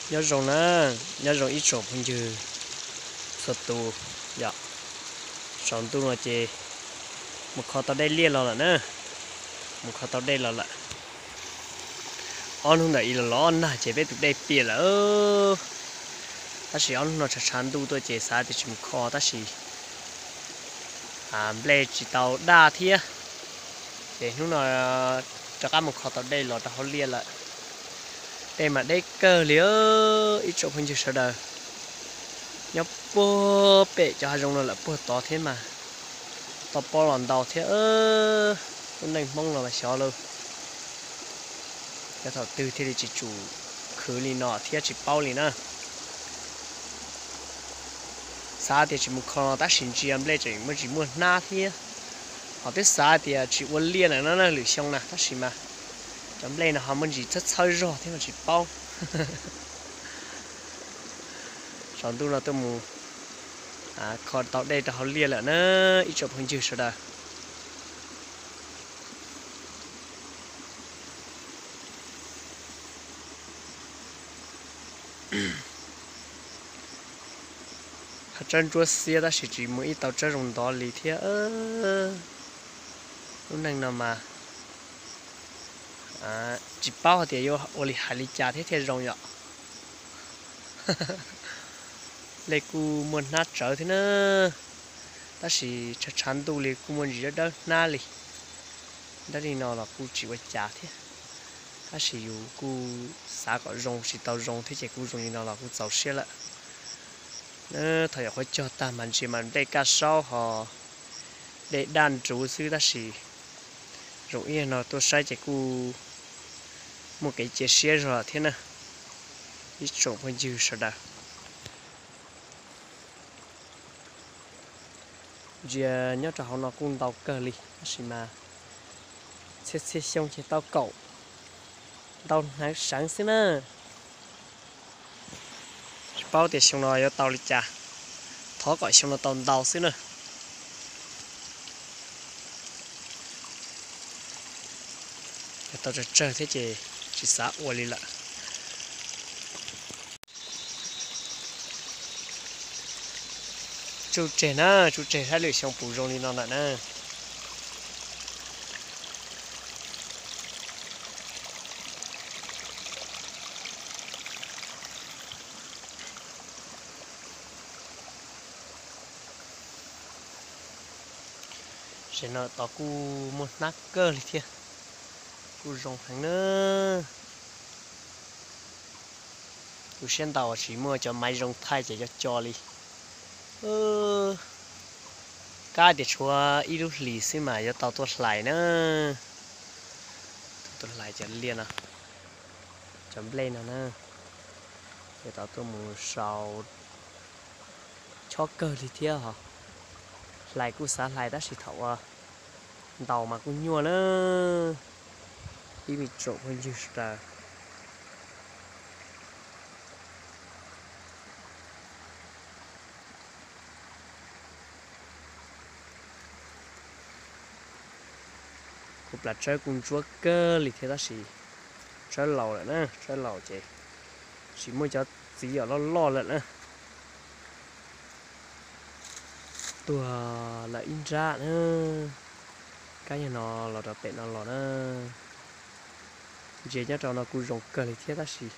Nyob zoo na, nyob zoo ib tsoom phooj ywg txhua tus yom. Tsaus ntuj no ces mus kho tau dej liaj los lawm na, mus kho tau dej los lawm. Ob hnub ntawm ib los los nag ces peb tus dej piam lawm. Tab sis ob hnub no tshav tshav ntuj tuaj ces xav tias tsis mus kho tab sis nplej tsis tau daj thiab. Ces hnub no rov qab mus kho tau dej los rau hauv liaj lawm. Dej mas deb kawg li, ib tsoom phooj ywg sawv daws. Nyob puag pem cov hav zoov no lawm puag tod thiab mas tau paub los ntau thiab. Lub neej Hmoob no mas xyov lauj, yog thaum twg thiaj li tsis tsum khwv li no thiab tsis paub li na. Xav tias tsis mus kho tab sis ntsia nplej tseem muaj ntsis muaj hnab thiab. Ho twb xav tias tsis ua liaj na no lwm xyoo na tab sis mas cov nplej no ho muaj ntsis txhawb txhawb zog thiab mas tsis paub. Tsaus ntuj no tuaj mus kho tau dej rau hauv liaj lawm na, ib tsoom phooj ywg sawv daws. Hav tsawb ntsuab xiab tab sis tsis muaj ib tau tsawb zoo ntov li thiab. Lub neej no mas tsis paub hais tias yuav ua li hais li cas thiab thiaj zoo yom. Nplej kuj muaj hnab tsawv thiab na, tab sis tshav tshav ntuj li kuj muaj ntsis dawb dawb hnab li. Dab li no los kuj tsis ua cas thiab, tab sis yus kuj xav kom zoo tsis tau zoo thiab ces kuj zoo li no los kuj txaus siab lawm. Thaum yuav qhuav cog tag mas ntsia mas nplej kaj saub ho dej daj nruv xwb tab sis zoo ib yam no tuaj saib ces kuj muaj kev cia siab zog thiab na, ib tsoom phooj ywg sawv daws. Ntsia nyob rau hauv no kuj ntau kawg li tab sis mas txhia txhia xyoo ces tau kaum ntau hneev seev xwb na. Tsis paub tias xyoo no yuav tau li cas, thov kom xyoo no tau ntau xwb na. Yog tau tsawg tsawg thiab ces tsis xav ua li lawm. Tsuj tseg na, tsuj tseg saib lwm xyoo puas zoo li no lawm na. Tam no tod kuj muaj hnab kawg li thiab, kuj zoo heev na. Tu siab ntau tsis muaj cov maiv zoo thaij ces co co li. Kab tias tshuav ib lub hlis xwb mas yuav tau tuaj hlais na. Tuaj hlais cov liaj no, cov nplej no na, yuav tau tuaj mus sau chob kawg li thiab os. Hlais kuj xav hlais tab sis thaum ua ntaus mas kuj nyuaj na. Ib me tsoom phooj ywg sawv daws, kuv plas tsawb kuj ntsuab kawg li thiab tab sis tsawb laus lawm na, tsawb laus ces tsis muaj cov txiv yom, loj loj lawm na. Tuag lawm ib nrab na. Kab yog no los rau pem no los na. Ntsia nyob rau no kuj zoo kawg li thiab tab sis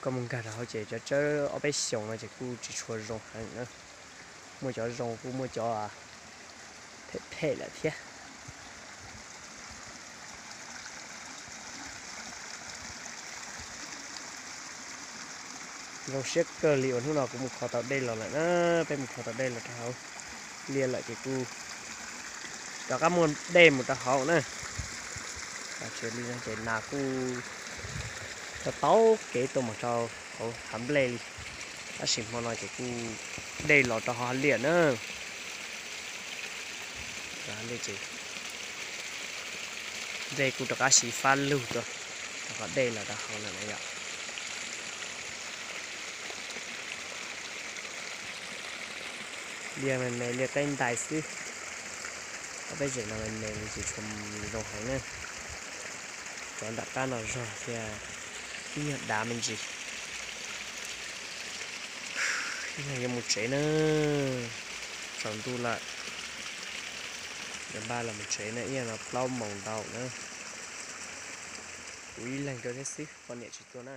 koj mus nkag rau hauv ces cov tsawb ob peb xyoos no ces kuj tsis tshua zoo heev na. Muaj cov zoo kuj muaj cov phem phem lawm thiab. Zoo siab kawg li uas hnub no kuv mus kho tau dej los lawm na. Peb mus kho tau dej los rau hauv liaj lawm ces kuj rov qab muaj dej mus rau hauv na. Tsis li no ces nas kuj tau taug kev tuaj mus rau hauv hav nplej li. Tab sis hmo no ces kuj dej los rau hauv liaj na. Ces nplej kuj rov qab xyiv fab lug tuaj rau qhov dej los rau hauv lawm na yom. Liaj me me, liaj qaib ntais xwb. Ob peb zem no me me li ces tshua zoo heev na. Cov nram qab no zog thiab ib nyuag dav me ntsis. Ib leeg yuav mus tsev na, tsaus ntuj lawm. Yuav npaj los mus tsev na, ib yam no plaub moos ntau na. Kuv ib leeg dua thiab xwb, poj niam tsis tuaj na.